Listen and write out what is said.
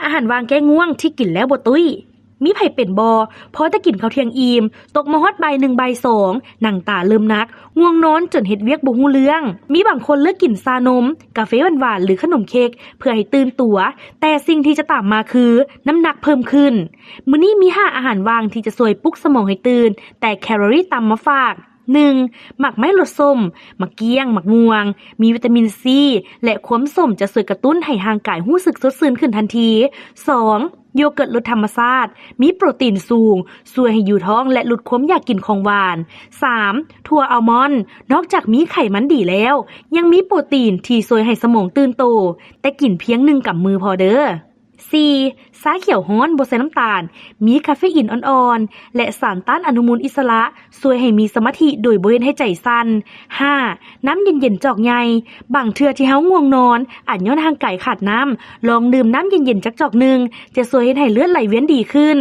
ອາຫານວ່າງແກ້ງ່ວງທີ່ກິນແລ້ວບໍ່ຕຸ້ຍ. ມີໃຜເປັນບໍ່? ພໍແຕ່ກິນເຂົ້າທ່ຽງອີ່ມ, ຕົກມາຮອດບ່າຍໜຶ່ງ, ບ່າຍສອງ, ໜັງຕາເລີ່ມໜັກ, ງ່ວງນອນຈົນເຮັດວຽກບໍ່ຮູ້ເລື່ອງ. ມີບາງຄົນເລືອກກິນຊານົມ, ກາເຟຫວານໆ ຫຼື ຂະໜົມເຄັກ ເພື່ອໃຫ້ຕື່ນຕົວ, ແຕ່ສິ່ງທີ່ຈະຕາມມາຄືນ້ຳໜັກເພີ່ມຂຶ້ນ. ມື້ນີ້ມີຫ້າອາຫານວ່າງທີ່ຈະຊ່ວຍປຸກສະໝອງໃຫ້ຕື່ນ ແຕ່ແຄລໍຣີຕ່ຳມາຝາກ. ໜຶ່ງ ໝາກໄມ້ລົດສົ້ມ, ໝາກກ້ຽງ, ໝາກມ່ວງ, ມີວິຕາມິນຊີ ແລະ ຄວາມສົ້ມຈະຊ່ວຍກະຕຸ້ນໃຫ້ຮ່າງກາຍຮູ້ສຶກສົດຊື່ນຂຶ້ນທັນທີ. ສອງ ໂຢເກີດລົດທຳມະຊາດ, ມີໂປຣຕີນສູງ, ຊ່ວຍໃຫ້ຢູ່ທ້ອງ ແລະ ຫຼຸດຄວາມຢາກກິນຂອງຫວານ. ສາມ ຖົ່ວອາມອນ, ນອກຈາກມີໄຂມັນດີແລ້ວ, ຍັງມີໂປຣຕີນທີ່ຊ່ວຍໃຫ້ສະໝອງຕື່ນໂຕ, ແຕ່ກິນພຽງໜຶ່ງກຳມືພໍເດີ້. ສີ່ ຊາຂຽວຮ້ອນບໍ່ໃສ່ນ້ຳຕານ, ມີຄາເຟອີນອ່ອນໆ ແລະ ສານຕ້ານອະນຸມູນອິດສະຫຼະ ຊ່ວຍໃຫ້ມີສະມາທິໂດຍບໍ່ເຮັດໃຫ້ໃຈສັ່ນ. ຫ້າ ນ້ຳເຢັນໆຈອກໃຫຍ່, ບາງເທື່ອທີ່ເຮົາງ່ວງນອນ ອາດຍ້ອນຮ່າງກາຍຂາດນ້ຳ, ລອງດື່ມນ້ຳເຢັນໆຈັກຈອກໜຶ່ງ ຈະຊ່ວຍເຮັດໃຫ້ເລືອດໄຫຼວຽນດີຂຶ້ນ.